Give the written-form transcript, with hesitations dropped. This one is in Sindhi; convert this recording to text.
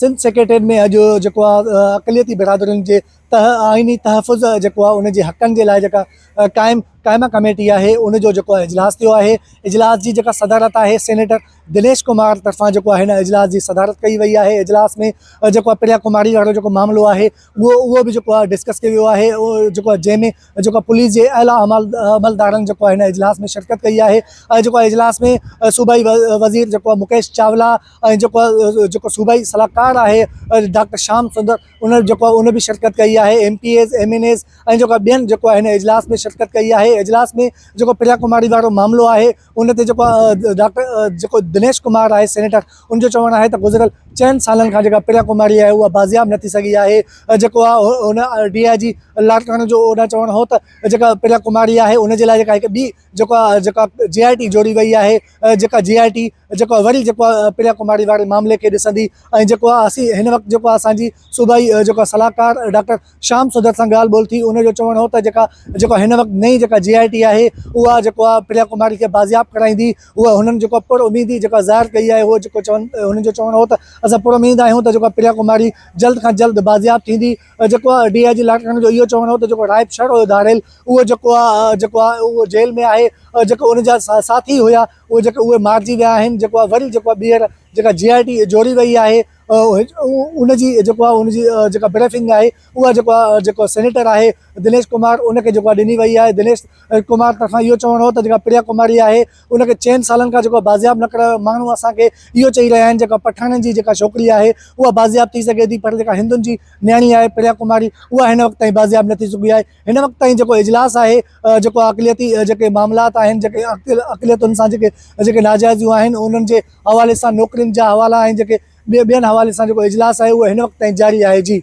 سنڌ سيڪريٽريٽ ۾ اڄ جيڪو آ اقليتي برادرين جي تح آئيني تحفظ جيڪو آ ان جي حقن جي لاء جيڪا قائم قائمه ڪميٽي آهي ان جو جيڪو آ اجلاس ٿيو آهي اجلاس جي جيڪا صدارت آهي سينيٽر دنيش ڪمار طرفان جيڪو آهي هن اجلاس جي صدارت ڪئي وئي آهي اجلاس ۾ جيڪو آ پريا ڪماري وارو جيڪو معاملو آهي اهو اهو به جيڪو آ ڊسڪس ڪيو ويو آهي جيڪو آ جنهن ۾ جيڪو آ پوليس جي اعليٰ عمل عملدارن جيڪو آ هن اجلاس ۾ شرڪت ڪئي آهي ۽ جيڪو آ اجلاس ۾ صوبائي وزير جيڪو آ مڪيش چاولا ۽ جيڪو آ جيڪو صوبائي صلاحڪار آهي ڊاڪٽر شام سندر ان جيڪو آ ان به شرڪت ڪئي آهي M P As M N As ۽ جيڪو آ ٻين جيڪو آ هن اجلاس ۾ شرڪت ڪئي آهي اجلاس ۾ جيڪو پريا ڪماري وارو معاملو آهي ان تي جيڪو ڊاڪٽر جيڪو دنيش ڪمار آهي سينيٽر ان جو چوڻ آهي ته گذريل چئن سالن کان جيڪا پريا ڪماري آهي اها بازياب نه ٿي سگهي آهي جيڪو آهي ان ڊي I جي لاڙڪاڻو جو ان چوڻ هو ته جيڪا پريا ڪماري آهي ان جي لاء جيڪا هڪ ٻي جيڪو آهي جيڪا جي آء ٽي جوڙي وئي آهي جيڪا جي آء ٽي جيڪو وري جيڪو آهي پريا ڪماري واري معاملي کي ڏسندي ۽ جيڪو آهي اسين هن وقت جيڪو آهي اسان جي صوبائي جيڪو صلاحڪار ڊاڪٽر شام سڌر سان ڳالهه ٻولهه ٿي ان جو چوڻ هو ته جيڪا جيڪو هن وقت نئين جيڪا جي آء ٽي آهي اها جيڪو آهي پريا ڪماري کي بازياب ڪرائيندي اها هنن جيڪو پر اميدي جيڪا ظاهر ڪئي آهي اهو جيڪو چون هنن جو چوڻ هو ته اسان پر اميد آهيون ته جيڪو پريا ڪماري جلد کان جلد بازياب ٿيندي جيڪو آهي ڊي I جي لاڙڪاڻي جو اهو چوڻ هو ته جيڪو رائب شر هيو ڌاڙيل اهو جيڪو آهي جيڪو آهي اهو جيل ۾ آهي جيڪو ان جا ساٿي هيا اهي جيڪي اهي مارجي ويا آهن جيڪو آهي وري جيڪو آهي ٻيهر جيڪا جي آء ٽي جوڙي وئي آهي ان جي جيڪو آهي ان جي جيڪا بريفنگ آهي اها جيڪو آهي جيڪو سينيٽر آهي دنيش ڪمار ان کي جيڪو آهي ڏني وئي آهي دنيش ڪمار طرفان اهو چوڻ هو ته جيڪا پريا ڪماري آهي ان کي چئن سالن کان جيڪو بازياب نه ڪرايو ماڻهو اسان کي اهو چئي رهيا آهن جيڪا پٺاڻن جي جيڪا ڇوڪري آهي اها بازياب ٿي سگهي ٿي پر جيڪا هندن جي نياڻي آهي پريا ڪماري اها هن وقت تائين بازياب نه ٿي سگهي آهي هن وقت تائين جيڪو اجلاس آهي جيڪو اقليتي جيڪي معاملات آهن جيڪي اقليتن سان جيڪي جيڪي ناجائزيون آهن انهن جي حوالي سان نوڪرين جا حوالا آهن جيڪي ٻين حوالي سان جيڪو اجلاس آهي اهو هن وقت تائين جاري آهي جي.